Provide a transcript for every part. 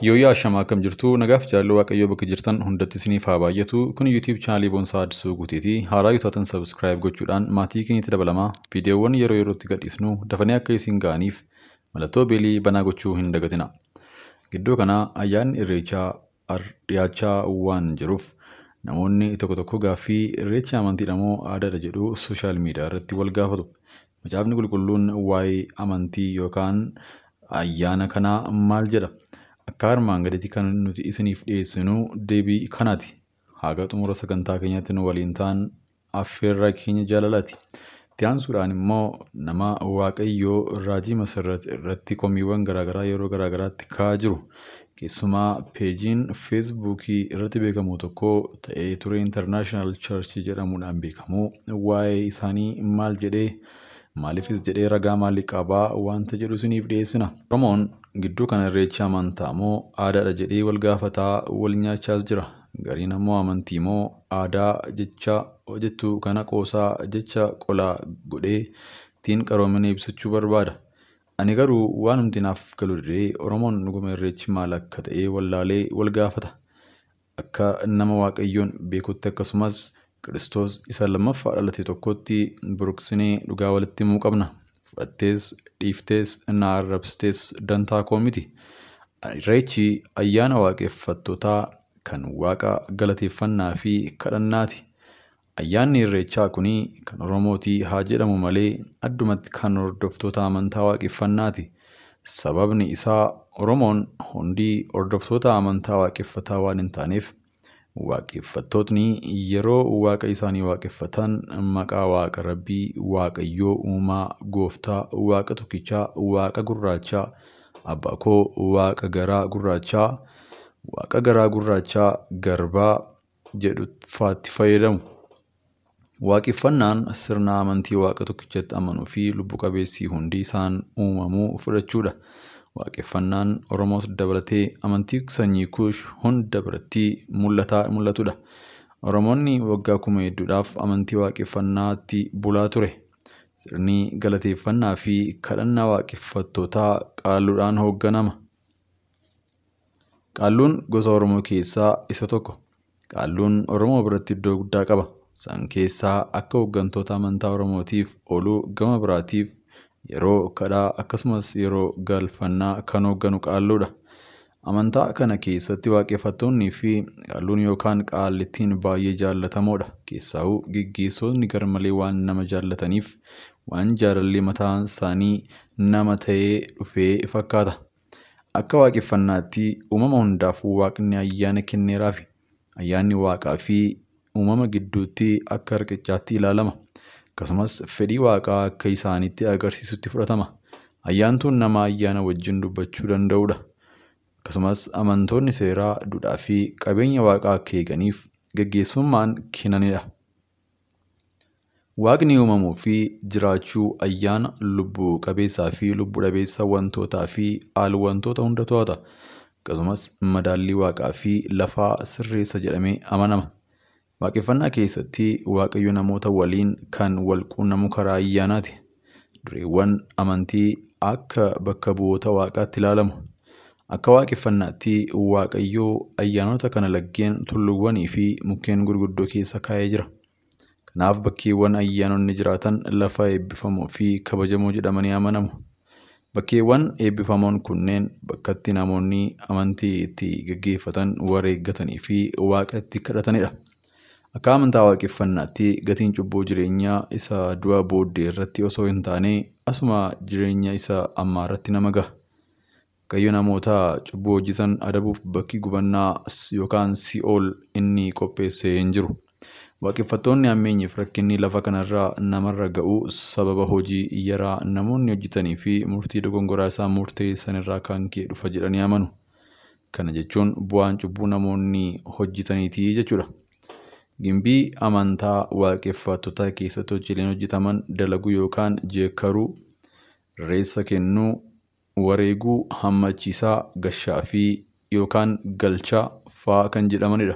Yooyyaa ashamaa akkam jirtu nagaaf jaalala Waaqayyoo bakka jirtan hundatti isiniif haa baay'atu. Kun YouTube chaanalii Boonsaa Addisuu Guuteeti. Haaraa yoo taatan subscribe gochuudhaan maatii keenyatti dabalamaa. Viidiyoowwan yeroo yerootti gadhiisnu dafanii akka isin ga'aniif mallattoo beelii banaa gochuu hin dagatina. Gidduu kana ayyaanni Irreechaa dhiyaachaa waan jiruuf namoonni tokko tokko gaaffii Irreechi amantiidha moo aadaadha jedhu sooshaal miidiyaa irratti wal gaafatu. Macaafni qulqulluun waa'ee amantii yookaan ayyaana kanaa maal jedha? Akka armaan gaditti kan nuti isiniif dhiyeessinu deebii kanaati. Haga xumura sagantaa keenyaatti nu waliin ta'an affeerraa keenya jaalalaati. Itti aansuudhaan immoo nama Waaqayyoo Raajii Masarrat irratti komiiwwan garaagaraa yeroo garaagaraatti ka'aa jiru. Keessumaa peejiin feesbuukii irratti beekamu tokko ta'ee ture International Church jedhamuudhaan beekamu waa'ee isaanii maal jedhee maaliifis jedhee ragaa maalii qabaa wanta jedhu isiniif dhiyeessina. Oromoon gidduu kana Irreechi amantaa moo aadaadha jedhee wal gaafataa wal nyaachaas jira. Gariin ammoo amantii moo aadaa jecha jettu kana qoosaa jecha qolaa godhee ittiin qaroomina ibsachuu barbaada. Ani garuu waan hundi naaf galu didee Oromoon dhuguma Irreechi maal akka ta'e wallaalee wal gaafata. Akka nama Waaqayyoon beekutti akkasumas Kiristoos isa lammaffaa dhalate tokkotti buruksinee dhugaa walitti himuu qabna. Fudhattees dhiiftees na arrabsitees dantaa koo miti. Irreechi ayyaana waaqeffattootaa kan waaqa galateeffannaa fi kadhannaati. Ayyaanni Irreechaa kuni kan Oromootii haa jedhamu malee addumatti kan hordoftoota amantaa waaqeffannaati. Sababni isaa Oromoon hundi hordoftoota amantaa waaqeffataa waan hin taaneef waaqeffattootni yeroo waaqa isaanii waaqeffatan maqaa waaqa rabbii, waaqayyoo uumaa, gooftaa, waaqa tokkichaa, waaqa gurraachaa, abbaa koo, waaqa garaa gurraachaa, waaqa garaa gurraachaa garbaa jedhu faatti fayyadamu. Waaqeffannaan sirna amantii waaqa tokkichatti amanuu fi lubbu qabeessii hundi isaan uumamuu fudhachuudha. Waaqeffannaan Oromoos dabalatee amantii sanyii Kuush hunda biratti mul'atudha. Oromoonni waggaa kuma hedduudhaaf amantii waaqeffannaatti bulaa ture. Sirni galateeffannaa fi kadhannaa waaqeffattootaa qaalluudhaan hoogganama. Qaalluun gosa Oromoo keessaa isa tokko. Qaalluun Oromoo biratti iddoo guddaa qaba. Isaan keessaa akka hooggantoota amantaa Oromootiif ooluu gama biraatiif yeroo kadhaa akkasumas yeroo galfannaa kan hoogganu qaalluudha. Amantaa kana keessatti waaqeffattoonnii fi qaalluun yookaan qaallittiin baay'ee jaallatamoodha. Keessaa'uu geggeessitoonni garmalee waan nama jaallataniif waan jaalalli mataan isaanii nama ta'ee dhufee fakkaata. Akka waaqeffannaatti uumama hundaafuu waaqni ayyaana kenneeraafi. Ayyaanni waaqaa fi uumama gidduutti akka riqichaatti ilaalama. Akkasumas fedhii waaqaa akka isaanitti agarsiisutti fudhatama. Ayyaantuun nama ayyaana wajjin dubbachuu danda'udha. Akkasumas amantoonni seeraa, duudhaa fi qabeenya waaqaa akka eeganiif gaggeessummaan kennanidha. Waaqni uumamuu fi jiraachuu ayyaana lubbuu qabeessaa fi lubbu dhabeessa wantootaa fi al-wantoota hunda to'ata. Akkasumas madaallii waaqaa fi lafaa sirreessa jedhamee amanama. Waaqeffannaa keessatti Waaqayyo namoota waliin kan wal quunnamu karaa ayyaanaati. Dureewwan amantii akka bakka bu'oota waaqaatti ilaalamu. Akka waaqeffannaatti Waaqayyo ayyaanota kana laggeen, tulluuwwanii fi mukkeen gurguddoo keessa kaa'ee jira. Kanaaf bakkeewwan ayyaanonni jiraatan lafa eebbifamoo fi kabajamoo jedhamanii amanamu. Bakkeewwan eebbifamoon kunneen bakkatti namoonni amantii itti gaggeeffatan, wareeggatanii fi waaqa itti kadhatanidha. Akka amantaa waaqeffannaatti gatiin cubbuu jireenya isa du'a booddee irratti osoo hin taane asuma jireenya isa ammaa irratti nama gaha. Waaqayyo namoota cubbuu hojjetan adabuuf bakki gubannaa yookaan si'ool inni qopheesse hin jiru. Waaqeffattoonni hammeenyiif rakkinni lafa kanarraa namarra ga'u sababa hojii yaraa namoonni hojjetanii fi murtii dogongoraa isaan murteessan irraa kan ka'e dhufa jedhanii amanu. Kana jechuun bu'aan cubbuu namoonni hojjetaniiti jechuudha. Gimbii amantaa waaqeffattootaa keessatti hojiileen hojjetaman dalaguu yookaan jeekkaruu, reessa kennuu, wareeguu, hammachiisaa, gashaa fi yookaan galchaa fa'aa kan jedhamanidha.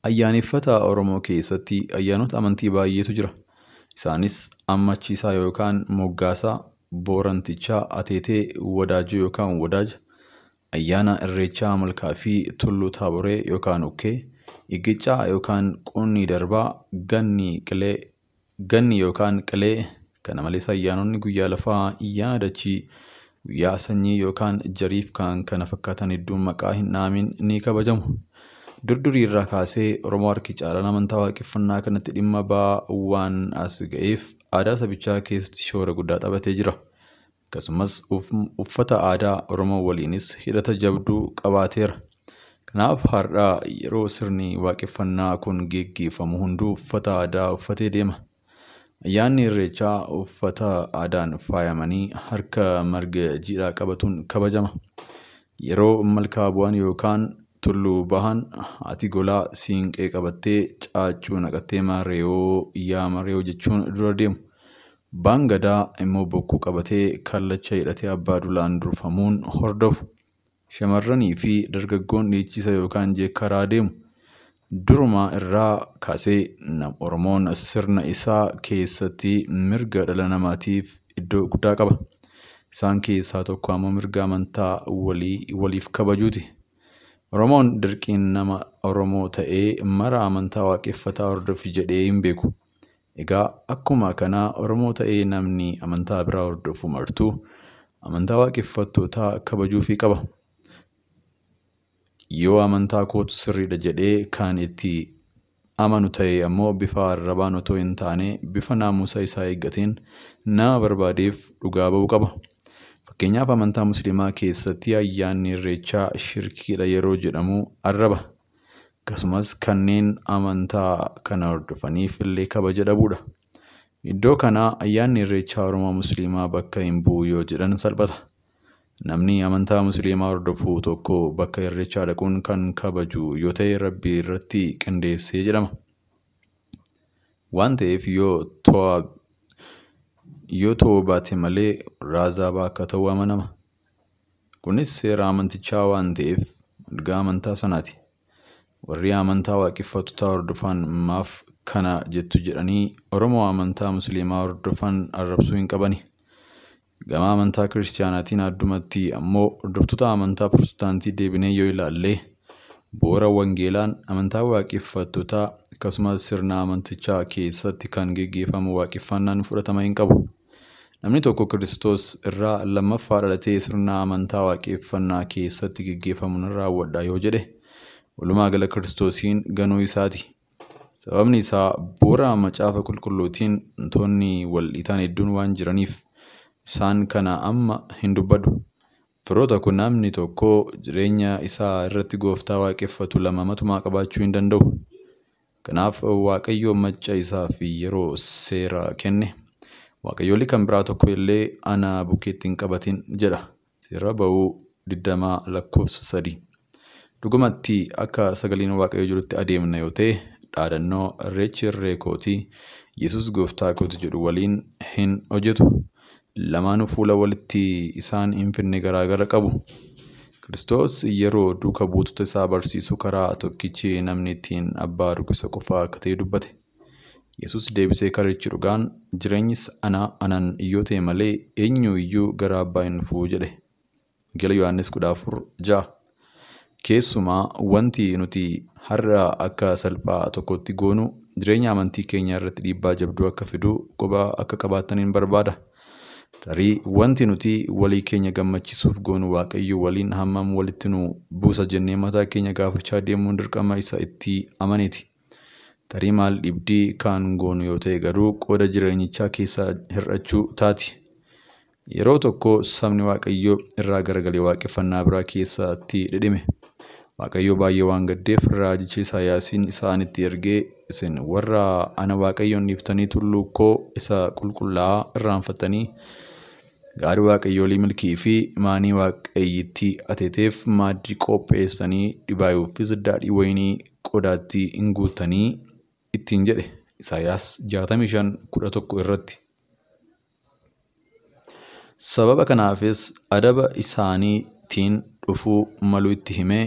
Ayyaaneffata Oromoo keessatti ayyaanota amantii baay'eetu jira. Isaanis hammachiisaa yookaan moggaasaa, boorantichaa, ateetee, wadaajoo yookaan wadaaja, Ayyaana Irreechaa Malkaa fi Tulluu Taaboree yookaan Ukkee, Iggicaa yookaan Qunnii Darbaa, Ganni yookaan Qilee, kana malees ayyaanonni guyyaa lafaa, ayyaana dachii, guyyaa sanyii yookaan jariif kan kana fakkaatan hedduun maqaa hin dhaamin ni kabajamu. Durdurii irraa kaasee Oromoo harki caalaan amantaa waaqeffannaa kanatti dhimma ba'aa waan as ga'eef aadaa sabichaa keessatti shoora guddaa taphatee jira. Akkasumas uffata aadaa Oromoo waliinis hidhata jabduu qabaateera. Kanaaf har'a yeroo sirni waaqeffannaa kun geggeeffamu hunduu uffata aadaa uffatee deema. Ayyaanni Irreechaa uffata aadaan faayamanii harka marga jiidhaa qabatuun kabajama. Yeroo malkaa bu'an yookaan tulluu bahan haati golaa siinqee qabattee caaccuu naqattee mareeyoo yaa mareeyoo jechuun dura deemu. Abbaan gadaa immoo bokkuu qabatee kallacha hidhatee abbaa duulaan durfamuun hordofu. Shamarranii fi dargaggoon dhiichisa yookaan jeekkaraa deemu. Duruma irraa kaasee Oromoon sirna isaa keessatti mirga dhala namaatiif iddoo guddaa qaba. Isaan keessaa tokko ammoo mirga amantaa waliif kabajuuti. Oromoon dirqiin nama Oromoo ta'ee mara amantaa waaqeffataa hordofi jedhee hin beeku. Egaa akkuma kanaa Oromoo ta'ee namni amantaa biraa hordofu martuu amantaa waaqeffattootaa kabajuufii qaba. Yoo amantaa kootu sirriidha jedhee kan itti amanu ta'e ammoo bifa arrabaan otoo hin taane bifa naamusa isaa eeggateen nama barbaadeef dhugaa ba'uu qaba. Fakkeenyaaf amantaa Musliimaa keessatti ayyaanni Irreechaa shirkiidha yeroo jedhamu arraba. Akkasumas kanneen amantaa kana hordofaniif illee kabaja dhabuudha. Iddoo kanaa ayyaanni Irreechaa Oromoo Musliimaa bakka hin bu'u yoo jedhan salphata. Namni amantaa Musliimaa hordofu tokko bakka Irreechaa dhaquun kan kabaju yoo ta'e Rabbi irratti qindeessee jedhama. Waan ta'eef yoo ta'uu baate malee raazaabaa akka ta'u amanama. Kunis seera amantichaa waan ta'eef mirga amantaa sanaati. Warri amantaa waaqeffattootaa hordofan maaf kana jettu jedhanii Oromoo amantaa Musliimaa hordofan arrabsuu hin qabani. Gama amantaa Kiristaanaatiin addumatti ammoo hordoftoota amantaa Pirotestaantii deebinee yoo ilaalle bu'uura wangeelaan amantaa waaqeffattootaa akkasumas sirna amantichaa keessatti kan geggeeffamu waaqeffannaan fudhatama hin qabu. Namni tokko Kiristoos irraa lammaffaa dhalatee sirna amantaa waaqeffannaa keessatti geggeeffamu nan raawwadha yoo jedhe walumaa gala Kiristoosiin ganuu isaati. Sababni isaa bu'uura macaafa qulqulluutiin wantoonni wal dhiitan hedduun waan jiraniif isaan kana amma hin dubbadhu. Firoota kun namni tokko jireenya isaa irratti gooftaa waaqeffatu lama matumaa qabaachuu hin danda'u. Kanaaf Waaqayyo macca isaaf yeroo seera kenne Waaqayyoolii kan biraa tokko illee ana bukkeetti hin qabatin jedha. Seera ba'uu 20 lakkoofsa 3. Dhugumatti akka sagaleen Waaqayyoo jirutti adeemna yoo ta'e dhaadannoo Irreechi irree kootii Yesuus gooftaa kooti jedhu waliin hin hojjetu. Lamaanuu fuula walitti isaan hin finne garaagara qabu. Kiristoos yeroo duuka buutota isaa barsiisu karaa tokkichi namni ittiin abbaa argu isa qofa akka ta'e dubbate. Yesuus deebisee karichi dhugaan jireenyis ana anan yoo ta'e malee eenyu iyyuu gara abbaa hin dhufu jedhe. Wangeela Yohaannis 14:6. Keessumaa wanti nuti har'a akka salphaa tokkotti goonu jireenya amantii keenyaa irratti dhiibbaa jabduu akka fidu quba akka qabaataniin barbaada. Tarii wanti nuti walii keenya gammachiisuuf goonu Waaqayyo waliin hammam walitti nu buusa jennee mataa keenya gaafachaa deemuun dirqama isa itti amaneeti. Tarii maal dhibdii kan goonu yoo ta'e garuu qooda jireenyichaa keessaa hir'achuu taati. Yeroo tokko sabni Waaqayyoo irraa garagalee waaqeffannaa biraa keessatti dhidhime. Waaqayyo baay'ee waan gaddeef raajicha Isaayyaasiin isaanitti ergee isin warra ana Waaqayyoon dhiiftanii tulluu koo isa qulqullaa'aa irraanfattanii gaarii waaqayyoolii milkii fi maanii waaqayyittii ateeteef maaddii qopheessanii dhibaayuufis daadhii wayinii qodaatti hin guutanii ittiin jedhe. Isaayyaas 65:11 irratti. Sababa kanaafis adaba isaaniitiin dhufuu malu itti himee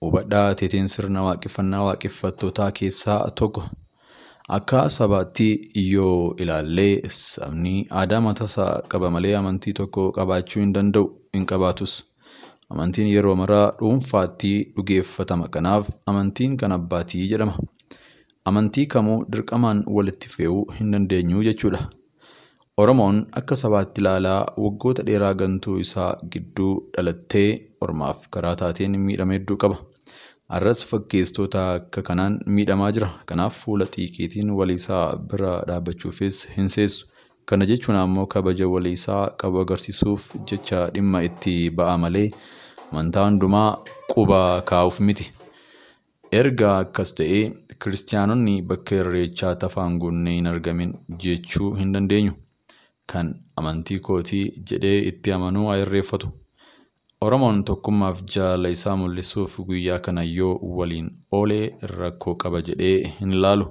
hubadhaa ateeteen sirna waaqeffannaa waaqeffattootaa keessaa tokko. Akka sabaatti yoo ilaallee sabni aadaa mataasaa qaba malee amantii tokko qabaachuu hin danda'u hin qabaatus. Amantiin yeroo maraa dhuunfaatti dhugeeffatama. Kanaaf amantiin kan abbaatii jedhama. Amantii kamuu dirqamaan walitti fe'uu hin dandeenyu jechuudha. Oromoon akka sabaatti ilaalaa waggoota dheeraa gantuu isaa gidduu dhalattee ormaaf karaa taateen miidhama hedduu qaba. Har'as fakkeessitoota akka kanaan miidhamaa jira. Kanaaf fuula xiiqiitiin waliisaa bira dhaabbachuufis hin seessu. Kana jechuun ammoo kabaja waliisaa qabu agarsiisuuf jecha dhimma itti ba'a malee amantaa hundumaa quba kaa'uuf miti. Erga akkas ta'ee kiristaanonni bakka irreechaa tafaan guunnee hin argamin jechuu hin dandeenyu. Kan amantii kootii jedhee itti amanuu haa irreeffatu. Oromoon tokkummaaf jaalala isaa mul'isuuf guyyaa kana yoo waliin oolee rakkoo qaba jedhee hin laalu.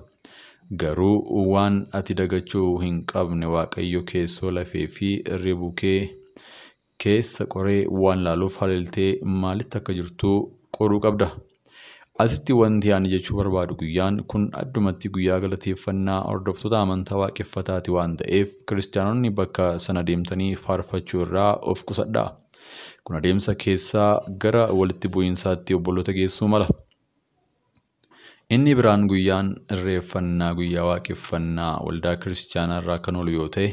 Garuu waan ati dagachuu hin qabne Waaqayyo keessoo lafee fi ribuu kee keessa qoree waan laaluuf haleeltee maalitti akka jirtu qoruu qabda. Asitti wanti ani jechuu barbaadu guyyaan kun addumatti guyyaa galateeffannaa hordoftoota amantaa waaqeffataati waan ta'eef kiristaanonni bakka sana deemtanii faarfachuu irraa of qusadhaa. Kun adeemsa keessaa gara walitti bu'iinsaatti obboloota geessuu mala. Inni biraan guyyaan irreeffannaa guyyaa waaqeffannaa waldaa kiristaanaa irraa kan oolu yoo ta'e,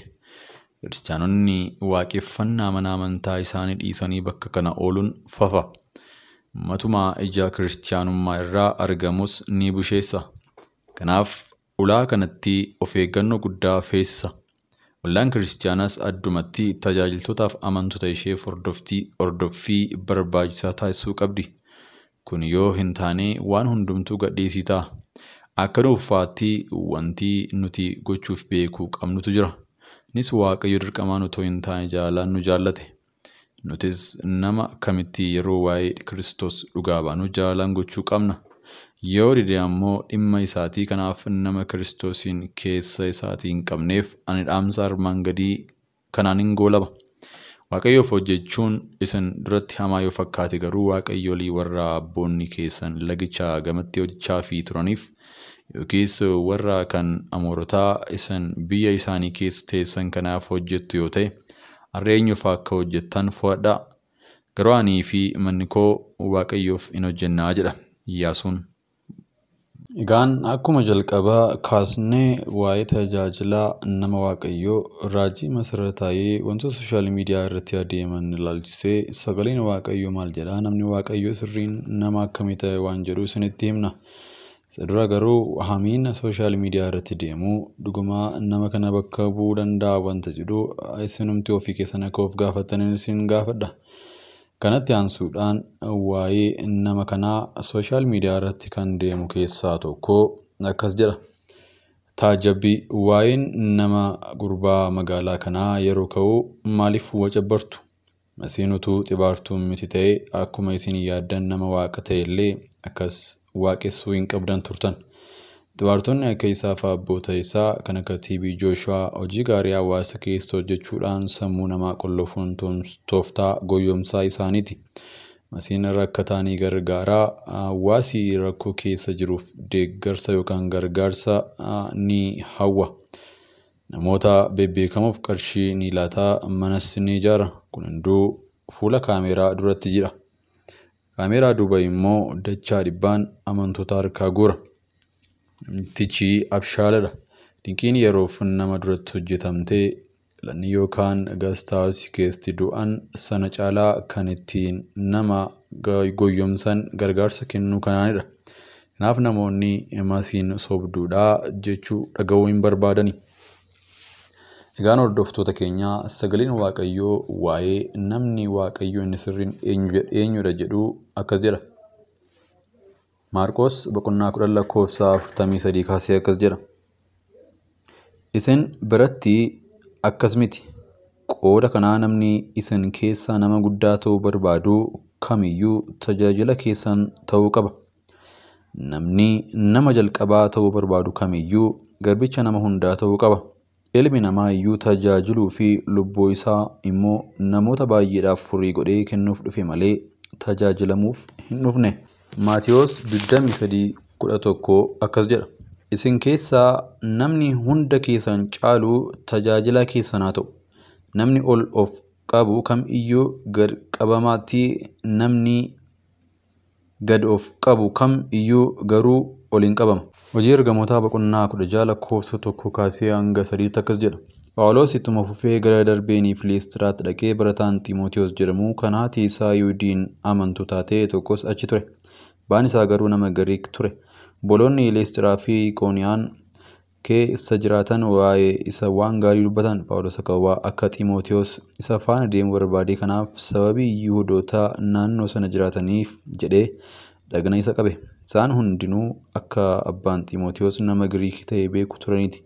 kiristaanonni waaqeffannaa mana amantaa isaanii dhiisanii bakka kana ooluun fafa. Matumaa ija kiristaanummaa irraa argamus ni busheessa. Kanaaf ulaa kanatti of eeggannoo guddaa feesisa. Waldaan kiristaanaas addumatti tajaajiltootaaf amantoota isheef hordoffii barbaachisaa taasisuu qabdi. Kun yoo hin taane waan hundumtuu gadhiisii ta'a. Akka dhuunfaatti wanti nuti gochuuf beekuu qabnutu jira. Innis Waaqayyo dirqamaan otoo hin taane jaalalaan nu jaallate. Nutis nama kamitti yeroo waa'ee Kiristoos dhugaa baanu jaalalaan gochuu qabna. Yoo dide ammoo dhimma isaatii. Kanaaf nama Kiristoosiin keessa isaatii hin qabneef ani dhaamsa armaan gadii kanaan hin goolaba. Waaqayyoof hojjechuun isin duratti hamaa yoo fakkaate garuu Waaqayyolii warra abboonni keessan lagicha gamatti hojjechaafii turaniif yookiis warra kan Amoorotaa isin biyya isaanii keessa teessan kanaaf hojjettu yoo ta'e har'a eenyuuf akka hojjettan fo'adhaa. Garuu anii fi manni koo Waaqayyoof in hojjennaa jedha Iyyaasuun. Egaan akkuma jalqabaa kaasnee waa'ee tajaajilaa nama Waaqayyoo raajii masarataayee wantoota sooshaal miidiyaa irratti adeeman ilaalchisee sagaleen Waaqayyoo maal jedhaa, namni Waaqayyoo sirriin nama akkamii ta'e waan jedhu isinitti himna. Isa dura garuu hamiin sooshaal miidiyaa irratti deemu dhugumaa nama kana bakka bu'uu danda'a wanta jedhu isinumti ofii keessan akka of gaafattaniin isin gaafadha. Kanatti aansuudhaan waa'ee nama kanaa sooshaal miidiyaa irratti kan deemu keessaa tokko akkas jedha. Taajabbii waa'een nama gurbaa magaalaa kanaa yeroo ka'u maaliif wacabbartu? Masiin utuu xibaartuun miti ta'e akkuma isin yaaddan nama waaqa ta'e illee akkas waaqessuu hin qabdan turtan. Xibaartonni akka isaa fi abboota isaa kan akka TB Jooshuwaa hojii gaarii hawaasa keessa hojjechuudhaan sammuu namaa qollofuun tooftaa goyyomsaa isaaniiti. Masiin rakkataa ni gargaaraa, hawaasi rakkoo keessa jiruuf deeggarsa yookaan gargaarsa ni hawwa. Namoota bebbeekamoof qarshii ni laataa, manas ni ijaara. Kun hunduu fuula kaameeraa duratti jira. Kaameeraa duuba immoo dachaa dhibbaan amantoota harkaa guura. Namtichi abshaaladha. Dinqiin yeroof nama duratti hojjetamtee galanni yookaan gastaawusii keessatti du'an sana caalaa kan ittiin nama goyyomsan gargaarsa kennuu kanaanidha. Kanaaf namoonni masiin sobduudhaa jechuu dhaga'uu hin barbaadani. Egaan hordoftoota keenyaa sagaleen Waaqayyoo waa'ee namni Waaqayyoo inni sirriin eenyudha jedhu akkas jedha. Maarqos boqonnaa 10 lakkoofsa 43 kaasee akkas jedha. Isin biratti akkas miti. Qooda kanaa namni isin keessaa nama guddaa ta'uu barbaadu kamiyyuu tajaajila keessan ta'uu qaba. Namni nama jalqabaa ta'uu barbaadu kamiyyuu garbicha nama hundaa ta'uu qaba. Ilmi namaa iyyuu tajaajiluu fi lubbuu isaa immoo namoota baay'eedhaaf furii godhee kennuuf dhufe malee tajaajilamuuf hin dhufne. Maatiyoos 23:11 akkas jedha. Isin keessaa namni hunda keessan caalu tajaajilaa keessan haa ta'u. Namni ol of qabu kam iyyuu gad qabamaatii, namni gad of qabu kam iyyuu garuu ol hin qabama. Hojii Ergamootaa boqonnaa 16 lakkoofsa 1 kaasee hanga 3tti akkas jedha. Phaawulos ittuma fufee gara Darbeeniif Liistiraatti dhaqee barataan Xiimotewos jedhamu kan haati isaa Yihuudiin amantu taate tokkos achi ture. Abbaan isaa garuu nama Giriik ture. Obboloonni Liistiraa fi Iqooniyaan keessa jiraatan waa'ee isa waan gaarii dubbatan. Phaawulos akka Xiimotewos isa faana deemuu barbaade kanaaf sababii Yihuudoota naannoo sana jiraataniif jedhee dhagna isa qabe. Isaan hundinuu akka abbaan Xiimotewos nama Giriik ta'e beeku turaniiti.